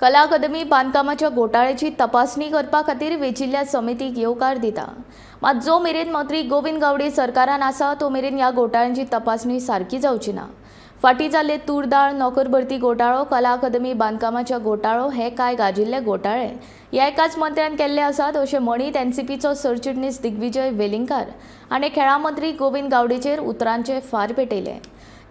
कला अकादमी बांदकामाच्या घोटाळ्याची तपासणी करपा खातीर वेंचिल्ल्या समितीक येवकार दिता. मात जो मेरेन मंत्री गोविंद गावडे सरकारान आसा तो मेरेन ह्या घोटाळ्यांची तपासणी सारकी जावची ना. फाटीं जाल्ले तूर दाळ नोकर भरती घोटाळो, कला अकादमी बांदकामाच्या घोटाळो हे कांय गाजिल्ले घोटाळे ह्या एकाच मंत्र्यान केल्ले आसात अशें म्हणीत एनसीपीचो सरचिटणीस दिग्विजय वेलिंगकार हाणें खेळां मंत्री गोविंद गावडेचेर उतरांचे फार पेटयले.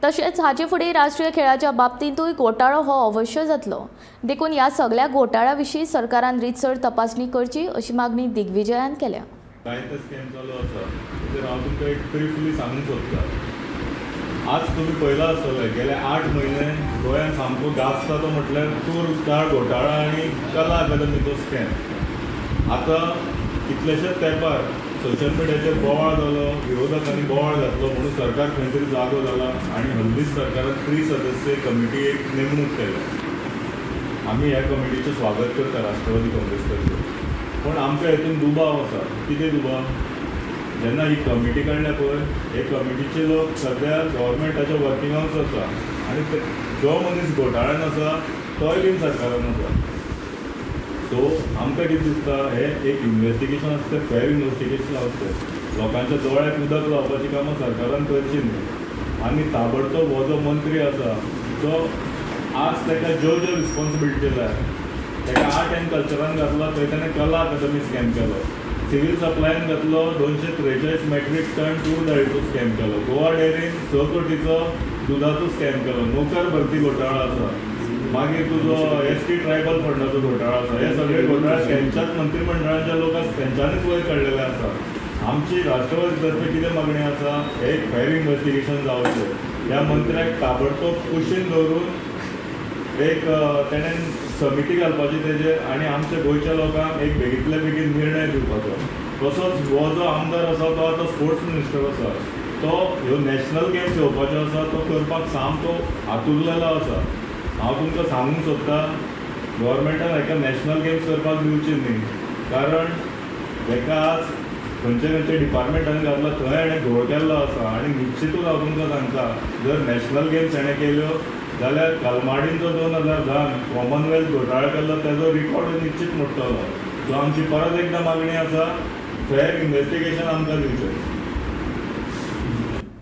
तशेंच हाचे फुडें राष्ट्रीय खेळाच्या बाबतींतूय घोटाळो हो अवश्य जातलो, देखून ह्या सगळ्या घोटाळ्या विशीं सरकारान रितसर तपासणी करची अशी मागणी दिग्विजयान केल्या. जायते स्कॅम चालू आसा, तेजेर हांव तुमकां एक ब्रिफली सांगूंक सोदता. आज तुमी पळयलां आसतलें, गेले 8 म्हयने गोंयांत सामको गाजता तो म्हटल्यार तूर दाळ घोटाळा आनी कला अकादमीचो स्कॅम. आतां कितलेशेच तेंपार सोशल मिडियाचेर बोवाळ जालो, विरोधकांनी बोवाळ घातलो म्हणून सरकार खंय तरी जागो जाला आनी हल्लीच सरकारान त्रिसदस्यीय कमिटी एक नेमणूक केल्या. आमी ह्या कमिटीचें स्वागत करता राष्ट्रवादी काँग्रेस तर्फे, पूण आमकां हेतून दुबाव आसा. कितें दुबाव? जेन्ना ही कमिटी काडल्या पळय, हे कमिटीचे लोक सद्या गव्हर्मेंटाच्या वर्किंगांत आसा आनी ते जो मनीस घोटाळ्यान आसा तोय बीन सरकारान आसा. सो आमकां कितें दिसता, हें एक इन्वेस्टिगेशन आसता, फेर इन्वेस्टिगेशन आसता. लोकांच्या दोळ्याक उदक लावपाची कामां सरकारान करची न्हय आनी ताबडतोब हो जो मंत्री आसा, जो आज ताका ज्यो ज्यो रिस्पॉन्सिबिलिटी दिल्या, ताका आर्ट एंड कल्चरान घातला थंय ताणें कला अकादमी स्कॅम केलो, सिवील सप्लायन घातलो 243 मॅट्रीक टन तूर दाळीचो स्कॅम केलो, गोवा डेअरीन 6 कोटीचो दुदाचो स्कॅम केलो, नोकर भरती घोटाळो आसा, मागीर तुजो एसटी ट्रायबल फंडाचो घोटाळो आसा. हे सगळे घोटाळे तेंच्याच मंत्रिमंडळाच्या लोकांक तेंच्यांनीच वयर काडलेले आसा. आमची राष्ट्रवादी तर्फे कितें मागणी आसा, हे एक फेर इन्वेस्टिगेशन जावचें, ह्या मंत्र्याक ताबडतोब कुशीन दवरून एक तेणें समिती घालपाची तेजेर आनी आमच्या गोंयच्या लोकांक एक बेगींतल्या बेगीन निर्णय दिवपाचो. तसोच हो जो आमदार आसा, तो आतां स्पोर्ट्स मिनिस्टर आसा. तो ह्यो नॅशनल गेम्स येवपाच्यो आसा, तो करपाक सामको आतुरलेलो आसा. हांव तुमकां सांगूंक सोदता, गव्हर्मेंटान हाका नॅशनल गेम्स करपाक दिवची न्ही, कारण हेका आज खंयच्या खंयच्या डिपार्टमेंटान घातला थंय हाणें घोळ केल्लो आसा. आनी निश्चितूच हांव तुमकां सांगता, जर नॅशनल गेम्स हाणें केल्यो जाल्यार कलमाडीन जो 2010न कॉमनवेल्थ घोटाळो केल्लो तेजो रिकॉर्ड निश्चित मोडटलो. सो आमची परत एकदां मागणी आसा, फेर इन्वेस्टिगेशन आमकां दिवचें.